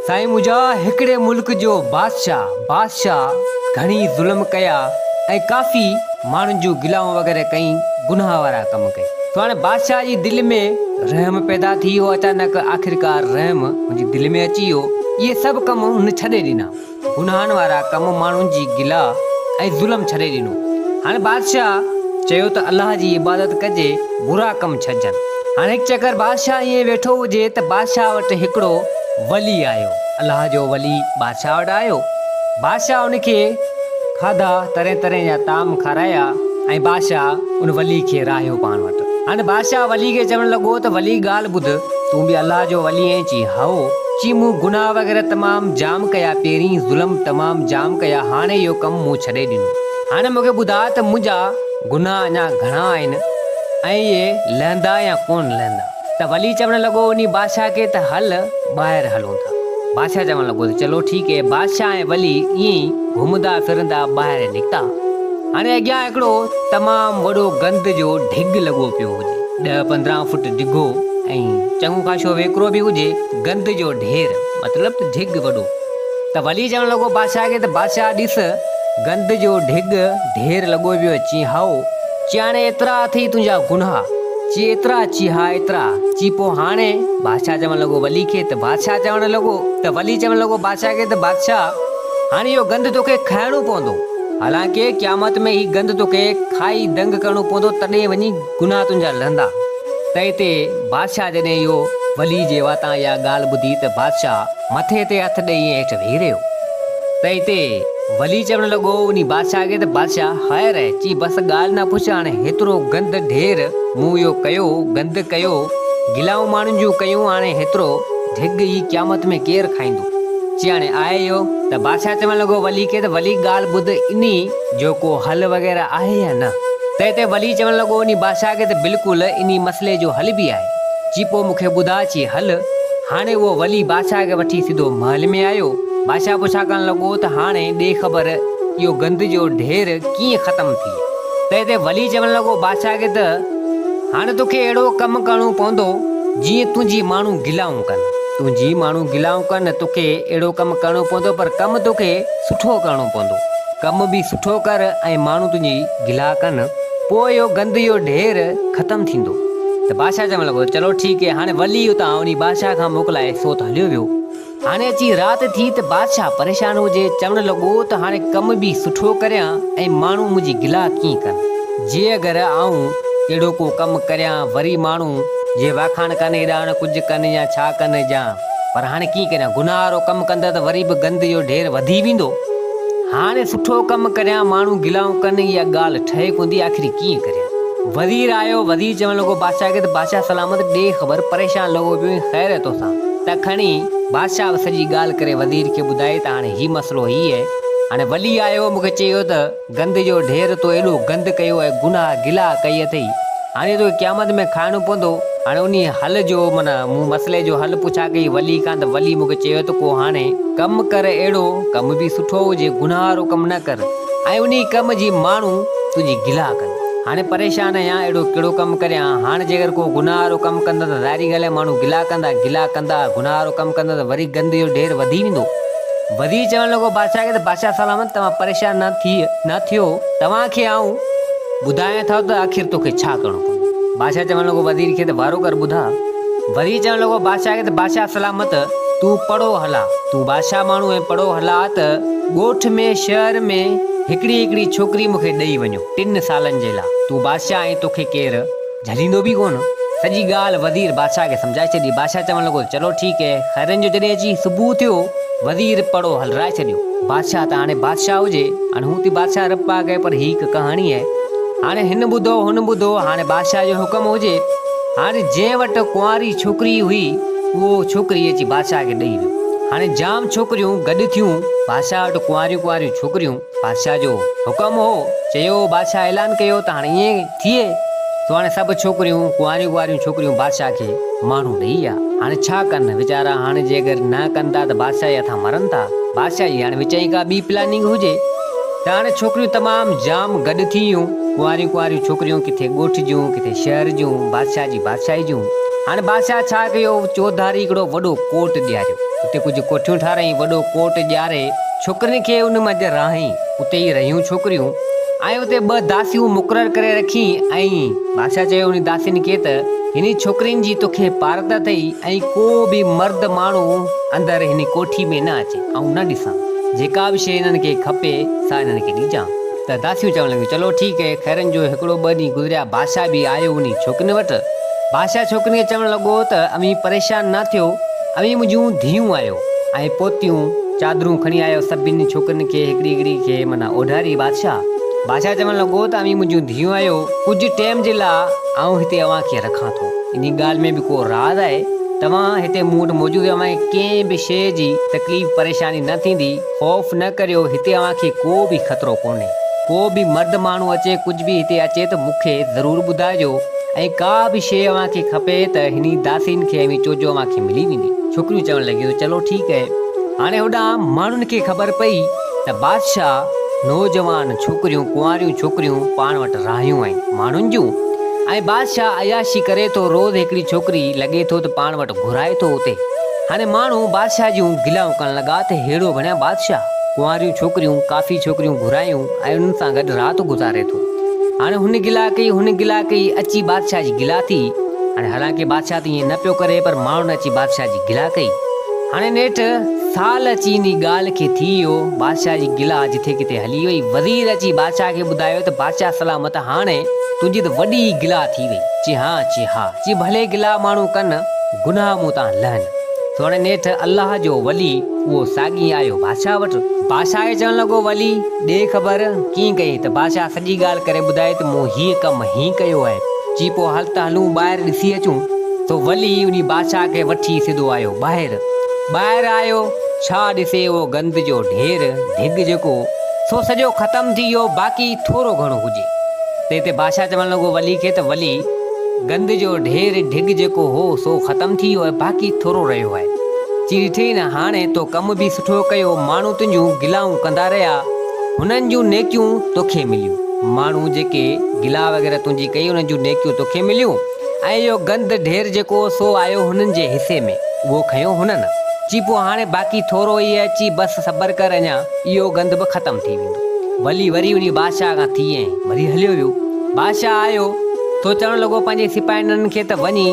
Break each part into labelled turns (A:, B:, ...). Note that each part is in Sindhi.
A: سائين منهنجا هڪڙي ملڪ جو بادشاهه بادشاهه گهڻي ظلم ڪيا ۽ ڪافي ماڻهن جون گلائون وغيره ڪئين گناهه وارا ڪم ڪئي سو هاڻي بادشاهه جي دل ۾ رحم پيدا ٿي ويو اچانڪ آخرڪار رحم هن جي دل ۾ اچي ويو اهي سڀ ڪم هن ڇڏي ڏنا. گناهن وارا ڪم، ماڻهن جي گلا ۽ ظلم ڇڏي ڏنو. هاڻي بادشاهه چيو ته الله جي عبادت ڪجي، برا ڪم ڇڏجن. هاڻي هڪ چڪر بادشاهه ائين ويٺو هجي ته بادشاهه وٽ هڪڙو ولي آيو. الله جو ولي بادشاهه وٽ آيو. بادشاهه ان کي کاڌا طرح طرح جا طعام کارايا ۽ بادشاهه ان ولي کي راهيو پاڻ وٽ. هاڻي بادشاهه ولي کي چوڻ لڳو ته ولي ڳالهه ٻڌ، تون به الله جو ولي آهين؟ چي هائو. چي مون گناهه وغيره تمام جام ڪيا پهرين ظلم تمام جام ڪيا هاڻي اهو ڪم مون ڇڏي ڏنو. هاڻي مون کي ٻڌاء ته منهنجا گناهه اڃا گهڻا آهن ۽ اهي لهندا يا ڪونه لهندا؟ ته ولي چوڻ لڳو انهي بادشاهه کي ته هل ٻاهر هلون ٿا. بادشاهه چوڻ لڳو ته چلو ٺيڪ هي. بادشاهه ۽ ولي ائين ئي گهمندا ڦرندا ٻاهر نڪتا. هاڻي اڳيان هڪڙو تمام وڏو گند جو ڍڳ لڳو پيو هجي. ڏهه 15 فٽ ڊگهو ۽ چڱو خاشو ويڪرو به هجي، گند جو ڍير مطلب ته ڍڳ وڏو. ته ولي چوڻ لڳو بادشاهه کي ته بادشاهه ڏس گند جو ڍڳ ڍير لڳو پيو آهي. چي هائو. چي هاڻي ايترا اٿئي تنهنجا گناهه؟ چي ايترا؟ چي ها ايترا. چي پوء هاڻي؟ بادشاهه چوڻ لڳو ولي کي ته بادشاهه چوڻ لڳو ته ولي چوڻ لڳو بادشاهه کي ته بادشاهه هاڻي اهو گند توکي کائڻو پوندو. حالانڪه قيامت ۾ هي گند توکي کائي دنگ ڪرڻو پوندو تڏهن وڃي گناهه تنهنجا لهندا. تنهن تي بادشاهه جڏهن اهو ولي جي واتان اها ڳالهه ٻڌي ته بادشاهه مٿي تي هٿ ڏيئي ائين هيٺ ويهي رهيو. تنهن تي ولي چوڻ لڳو انهي بادشاهه کي ته بادشاهه خير آهي؟ چي بس ڳالهه نه پڇ هاڻي هيترو گند ڍير مون اهو ڪيو، گند ڪيو، گلائون ماڻهن جون ڪيون هاڻي هيترو ڍڳ هي قيامت ۾ ڪير کائيندو؟ چي هاڻي آهي اهو ته بادشاهه چوڻ لڳو ولي کي ته ولي ڳالهه ٻڌ انهي جو ڪو حل وغيره آهي يا نه؟ تنهن تي ولي چوڻ لڳو انهي بادشاهه کي ته بلڪل انهي مسئلي جو حل به آهي. چي پوء مون کي ٻڌاء چي حل؟ هاڻي اهو ولي بادشاهه کي وٺي سڌو محل ۾ آيو. بادشاهه پڇا ڪرڻ لڳو ته هاڻي ڏي خبر اهو گند جو ڍير ڪيئن ختم ٿئي؟ تنهن تي ولي چوڻ لڳو بادشاهه کي ته هاڻي توکي اهڙو ڪم ڪرڻو پوندو جيئن تنهنجي ماڻهو گلائون ڪن. تنهنجي ماڻهو گلائون ڪن، توکي اهڙو ڪم ڪرڻو پوندو پر ڪم توکي سٺو ڪرڻو پوندو. ڪم به سٺو ڪر ۽ ماڻهو تنهنجي گلا ڪن، پوء اهو گند جو ڍير ختم ٿيندو. ته بادشاهه چوڻ لڳو ته چلو ٺيڪ هي. هاڻي ولي اتان انهي بادشاهه کان موڪلائي سو ته هليو ويو. هاڻي اچي رات ٿي ته بادشاهه پريشان هجي، چوڻ لڳو ته هاڻي ڪم به سٺو ڪريان ۽ ماڻهو منهنجي گلا ڪيئن ڪن؟ جي اگر آئون اهڙو ڪو ڪم ڪريان وري ماڻهو جي واکاڻ ڪن هيڏانهن ڪجهه ڪن يا ڇا ڪن جان پر هاڻي ڪيئن ڪريان گناهه وارو ڪم ڪندس ته وري به گند جو ڍير وڌي ويندو. هاڻي سٺو ڪم ڪريان ماڻهو گلائون ڪن اها ڳالهه ٺهي ڪونه ٿي آخر ڪيئن ڪريان. وزير آيو وزير چوڻ لڳو بادشاهه کي ته بادشاهه سلامت ڏي خبر پريشان لڳو پيو آهين خير آهي توسان ته کڻي بادشاهه به سڄي ڳالهه ڪري وزير کي ٻڌائي ته هاڻي هي مسئلو هي آهي هاڻي ولي آيو مون کي چيو ته گند جو ڍير تو ايڏو گند ڪيو ۽ گناهه گلا ڪئي اٿئي، هاڻي توکي قيامت ۾ کائڻو پوندو. هاڻي انهيء حل جو معنيٰ مون مسئلي جو حل پڇا ڪئي ولي کان ته ولي مون کي چيو ته ڪو هاڻي ڪم ڪر اهڙو ڪم به سٺو هجي گناهه وارو ڪم نه ڪر ۽ انهي ڪم جي ماڻهو تنهنجي گلا ڪن. هاڻي پريشان آهيان اهڙو ڪهڙو ڪم ڪريان، هاڻ جيڪر ڪو گناهه وارو ڪم ڪندس ته ظاهري ڳالهه آهي ماڻهو گلا ڪندا، گلا ڪندا، گناهه وارو ڪم ڪندس ته وري گند جو ڍير وڌي ويندو. وزير چوڻ لڳو بادشاهه کي ته بادشاهه سلامت توهان پريشان نه ٿي نه ٿيو توهان کي آئون ٻڌايان ٿو ته آخر توکي ڇا ڪرڻو پوندو. بادشاهه چوڻ لڳو وزير کي ته وارو ڪر ٻڌاء. وزير چوڻ لڳو بادشاهه کي ته بادشاهه سلامت تون پڙهو هلاء تون بادشاهه ماڻهو ۽ پڙهو هلاء ته ڳوٺ ۾ شهر ۾ هڪڙي هڪڙي ڇوڪري مون کي ڏئي وڃو ٽن سالن جي لاء تون بادشاهه آهين توکي ڪير جهليندو به ڪونه. سڄي ڳالهه وزير بادشاهه کي سمجهائي ڇڏي. بادشاهه چوڻ لڳو ته چلو ٺيڪ هي. خيرن جو جڏهن اچي صبح ٿيو، وزير پڙو هلرائي ڇڏيو. بادشاهه ته هاڻي بادشاهه هجي. هاڻي هون ته بادشاهه رب پاڪ آهي پر هي هڪ ڪهاڻي آهي. هاڻي هن ٻڌو هن ٻڌو، هاڻي بادشاهه جو حڪم هجي. هاڻي جنهن وٽ ڪنواري ڇوڪري هئي، اهو ڇوڪري اچي بادشاهه کي ڏئي ويو. هاڻي جام ڇوڪريون گڏ ٿيون، بادشاهه وٽ ڪنواريون ڪنواريون ڇوڪريون. بادشاهه جو حڪم هو، چيو بادشاهه اعلان ڪيو ته هاڻي ائين ٿئي. سو هاڻي سڀ ڇوڪريون، ڪنواريون ڪنواريون ڇوڪريون بادشاهه کي ماڻهو ڏئي ويا. هاڻي ڇا ڪن ويچارا، هاڻي جي اگر نه ڪن ٿا ته بادشاهه جي هٿان مرن ٿا. بادشاهه جي هاڻي وچئين ڪا ٻي پلاننگ هجي ته هاڻي ڇوڪريون تمام جام گڏ ٿي ويون. ڪنواريون ڪنواريون ڇوڪريون ڪٿي ڳوٺ جون، ڪٿي شهر جون، بادشاهه جي بادشاهي جون. هاڻي بادشاهه ڇا ڪيو، چوڌاري هڪڙو وڏو ڪوٽ ڏياريو. اتي ڪجهه ڪوٺيون ٺاراهين، وڏو ڪوٽ ڄاري ڇوڪرين کي ان منجهه رهائين. اتي ئي رهيون ڇوڪريون ۽ اتي ٻه داسيون مقرر ڪري رکين ۽ بادشاهه چيو انهي داسين کي ته هني ڇوڪرين جي توکي پارت اٿئي ۽ ڪو به مرد ماڻهو اندر هني ڪوٺي ۾ نه اچي، آئون نه ڏسان. جيڪا به شيء هنن کي کپي سا هنن کي ڏجان. ته داسيون چوڻ لڳيون، چلو ٺيڪ اهي. خيرن جو هڪڙو ٻه ڏينهن گذريا، بادشاهه به آيو انهي ڇوڪرين وٽ. بادشاهه ڇوڪرين کي چوڻ لڳو ته اوهين پريشان نه ٿيو، اوهين منهنجون ڌيئون آهيو. ۽ پوتيون، چادرون کڻي آيو، سڀني ڇوڪرين کي هڪڙي هڪڙي کي معنيٰ اوڍاري بادشاهه. بادشاهه چوڻ لڳو ته اوهين منهنجون ڌيئون آهيو، ڪجهه ٽيم جي لاء آئون هتي اوهان کي رکان ٿو. انهي ڳالهه ۾ به ڪو راز آهي؟ توهان هتي مون وٽ موجود آهيو، اوهان کي ڪنهن به شيء جي تڪليف پريشاني نه ٿيندي، خوف نه ڪريو، هتي اوهان کي ڪو به خطرو ڪونهي. ڪو به مرد ماڻهو اچي، ڪجهه به هتي اچي ته مون کي ضرور ٻڌائجو ۽ ڪا به شيء اوهان کي کپي ته هني داسين کي اوهين چوجو اوهان کي ملي ويندي. ڇوڪريون چوڻ لڳيون ته چلو ٺيڪ اهي. هاڻي هوڏانهن ماڻهن کي خبر پئي ته بادشاهه نوجوان ڇوڪريون ڪنواريون ڇوڪريون پاڻ وٽ راهيون آهن ماڻهن جون ۽ بادشاهه عياشي ڪري ٿو روز هڪڙي ڇوڪري لڳي ٿو ته پاڻ وٽ گهرائي ٿو اتي هاڻي ماڻهو بادشاهه جون گلائون ڪرڻ لڳا ته ههڙو بڻيا بادشاهه ڪنواريون ڇوڪريون ڪافي ڇوڪريون گهرايون ۽ انهن سان گڏ رات گذاري ٿو. هاڻي هن گلا ڪئي هن گلا ڪئي اچي بادشاهه جي گلا ٿي. هاڻي حالانڪه بادشاهه ته ائين نه پيو ڪري پر ماڻهن اچي بادشاهه جي گلا ڪئي. هاڻي نيٺ سال اچي انهي ڳالهه کي ٿي ويو، بادشاهه جي گلا جٿي ڪٿي هلي وئي. وزير اچي بادشاهه کي ٻڌايو ته بادشاهه سلامت هاڻي تنهنجي ته وڏي گلا ٿي وئي. چي ها چي ها. چي ڀلي گلا ماڻهو ڪن، گناهه مون تان لهن. سو هاڻي نيٺ الله جو ولي اهو ساڳي آيو بادشاهه وٽ. بادشاهه کي چوڻ لڳو ولي! ڏي خبر، ڪيئن ڪيئي؟ ته بادشاهه سڄي ڳالهه ڪري ٻڌائي ته مون هيء ڪم هين ڪيو آهي. چي پوء هل ته هلون ٻاهر ڏسي اچون. سو ولي انهي بادشاهه کي وٺي سڌو آيو ٻاهر. ٻاهر آيو، ڇا ڏسي اهو گند جو ڍير، ڍڳ جيڪو، سو سڄو ختم ٿي ويو، باقي ٿورو گهڻو هجي. تنهن تي بادشاهه چوڻ لڳو ولي کي ته ولي! گند جو ڍير، ڍڳ جيڪو هو، سو ختم ٿي ويو آهي، باقي ٿورو رهيو آهي. چي ڏٺئي نه، هاڻي تو ڪم به سٺو ڪيو، ماڻهو تنهنجون گلائون ڪندا رهيا، هنن جون نيڪيون توکي مليون. ماڻهو جيڪي گلا وغيره تنهنجي ڪئي، انهن جون نيڪيون توکي مليون ۽ اهو گند ڍير جيڪو هو، سو آيو هنن جي حصي ۾، اهو کنيو هنن. چي پوء هاڻي باقي ٿورو ئي آهي، چي بس صبر ڪر اڃا، اهو گند به ختم ٿي ويندو. ولي وري انهي بادشاهه کان ٿي ۽ وري هليو ويو. بادشاهه آيو، سو چوڻ لڳو پنهنجي سپاهين کي ته وڃي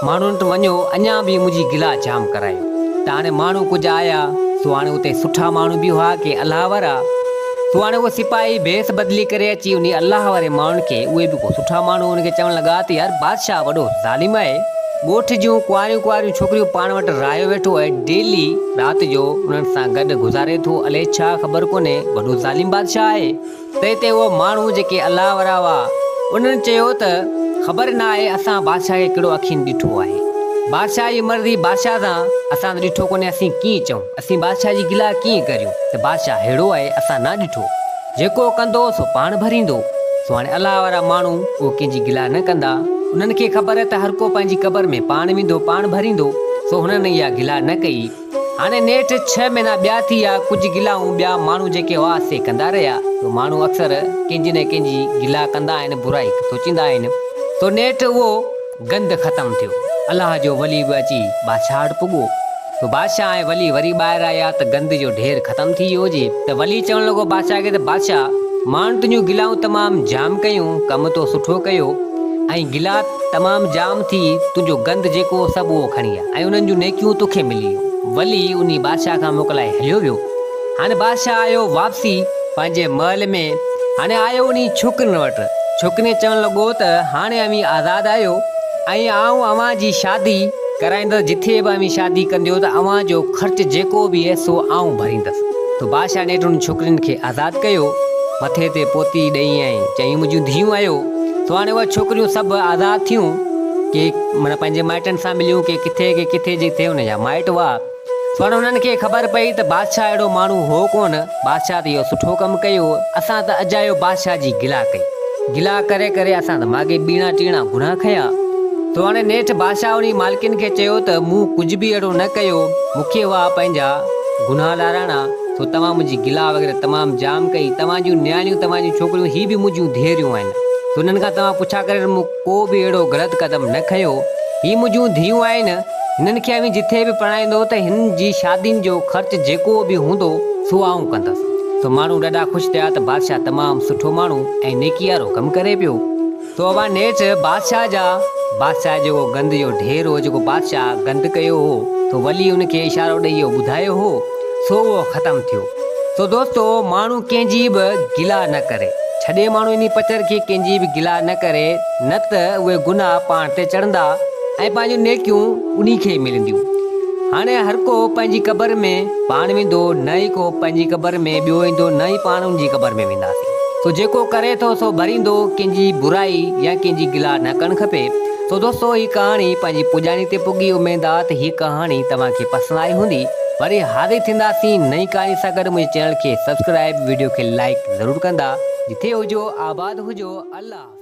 A: ماڻهن وٽ وڃو، اڃا به منهنجي گلا جام ڪرايو. ته هاڻي ماڻهو ڪجهه آيا، سو هاڻي اتي سٺا ماڻهو به هئا، ڪي الله وارا. سو هاڻي اهي سپاهي ڀيس بدلي ڪري اچي انهي الله واري ماڻهن کي، اهي به ڪو سٺا ماڻهو، ان کي چوڻ لڳا ته يار بادشاهه وڏو ظالم آهي، ڳوٺ جون ڪنواريون ڪنواريون ڇوڪريون پاڻ وٽ رهايو ويٺو آهي، ڊيلي رات جو انهن سان گڏ گذاري ٿو، الائي ڇا خبر ڪونهي، وڏو ظالم بادشاهه آهي. تنهن تي اهي ماڻهو جيڪي الله وارا هئا، انهن چيو ته، خبر نه آهي اسان بادشاهه کي ڪهڙو اکين ڏٺو آهي. بادشاهه جي مرضي بادشاهه سان، اسان ته ڏٺو ڪونهي اسين ڪيئن چئون، اسين بادشاهه جي گلا ڪيئن ڪريون ته بادشاهه ههڙو آهي اسان نه ڏٺو. جيڪو ڪندو سو پاڻ ڀريندو. سو هاڻي الله وارا ماڻهو اهو ڪنهن جي گلا نه ڪندا. انهن کي خبر ته هرڪو پنهنجي قبر ۾ پاڻ ويندو پاڻ ڀريندو. سو هنن اها گلا نه ڪئي. هاڻي نيٺ ڇهه مهينا ٻيا ٿي ويا، ڪجهه گلائون ٻيا ماڻهو جيڪي هئا سي ڪندا رهيا. سو ماڻهو اڪثر ڪنهن جي نه ڪنهن جي گلا ڪندا آهن، برائي سوچيندا آهن. سو نيٺ اهو گند ختم ٿيو. الله جو ولي به اچي بادشاهه وٽ پڳو. سو بادشاهه ۽ ولي وري ٻاهر آيا ته گند جو ڍير ختم ٿي ويو هجي ته ولي چوڻ لڳو بادشاهه کي ته بادشاهه! ماڻهن تنهنجون گلائون تمام جام ڪيون، ڪم تو سٺو ڪيو ۽ گلا تمام جام ٿي، تنهنجو گند جيڪو هو سڀ اهو کڻي آ ۽ انهن جون نيڪيون توکي ملي ويون. ولي انهي بادشاهه کان موڪلائي هليو ويو. هاڻي بادشاهه آيو واپسي پنهنجي محل ۾. هاڻي آيو انهي ڇوڪرين وٽ. ڇوڪرين چوڻ لڳو ته هاڻي اوهين آزاد آهيو ۽ آئون اوهان جي شادي ڪرائيندس جٿي به اوهين شادي ڪنديو ته اوهان جو خرچ جيڪو به اهي سو آئون ڀريندس. ته بادشاهه نيٺ انهن ڇوڪرين کي آزاد ڪيو. مٿي تي پوتي ڏئي ۽ چيائين منهنجون ڌيئون آهيو. سو هاڻي اهي ڇوڪريون سڀ آزاد ٿيون. ڪي معنيٰ پنهنجي مائٽن سان مليون، ڪي ڪٿي ڪي ڪٿي جٿي انهن جا مائٽ هئا. سو هاڻي انهن کي خبر پئي ته بادشاهه اهڙو ماڻهو هو ڪونه. بادشاهه ته اهو سٺو ڪم ڪيو. اسان ته اجايو بادشاهه جي گلا ڪئي. گلا ڪري ڪري اسان ته ماڳهين ٻيڻا ٽيڻا گناهه کنيا. سو هاڻي نيٺ بادشاهه انهي مالڪين کي چيو ته مون ڪجهه به اهڙو نه ڪيو. مون کي هئا پنهنجا گناهه لاراڻا. سو توهان منهنجي گلا وغيره تمام جام ڪئي. توهان جون نياڻيون، توهان جون ڇوڪريون هي به منهنجون ڌيئريون آهن. سو انهن کان توهان پڇا ڪريو ته مون ڪو به اهڙو غلط قدم نه کنيو. هي منهنجون ڌيئون آهن. هنن کي اوهين جٿي به پرڻائيندو ته هنن جي شادين جو خرچ جيڪو به هوندو سو آئون ڪندس. سو ماڻهو ڏاڍا خوش ٿيا ته بادشاهه تمام سٺو ماڻهو ۽ نيڪي وارو ڪم ڪري پيو. سو اوهان نيٺ بادشاهه جا بادشاهه جيڪو گند جو ڍير هو جيڪو بادشاهه گند ڪيو هو سو ولي ان کي اشارو ڏئي اهو ٻڌايو هو سو اهو ختم ٿيو. سو دوستو ماڻهو ڪنهن جي به گلا نه ڪري. ڇڏي ماڻهو انهي پچر کي ڪنهن جي به گلا نه ڪري نه ته اهي گناهه پاڻ تي چڙهندا ۽ پنهنجون نيڪيون انهي کي ئي ملنديون. هاڻي هر ڪو پنهنجي قبر ۾ پاڻ ويندو نه ئي ڪو پنهنجي قبر ۾ ٻيو ايندو نه ئي پاڻ ان جي قبر ۾ وينداسين. سو جيڪو ڪري ٿو سو ڀريندو ڪنهن جي برائي يا ڪنهن جي گلا نه ڪرڻ کپي. سو دوستو هي ڪهاڻي پنهنجي پڄاڻي تي پڳي اميد آ ته هي ڪهاڻي توهان کي پسند آئي هوندي. وري حاضر ٿينداسين نئين ڪهاڻي سان گڏ منهنجي چينل کي سبسڪرائب وڊيو کي لائيڪ ضرور ڪندا. جٿي هجو آباد هجو الله حافظ.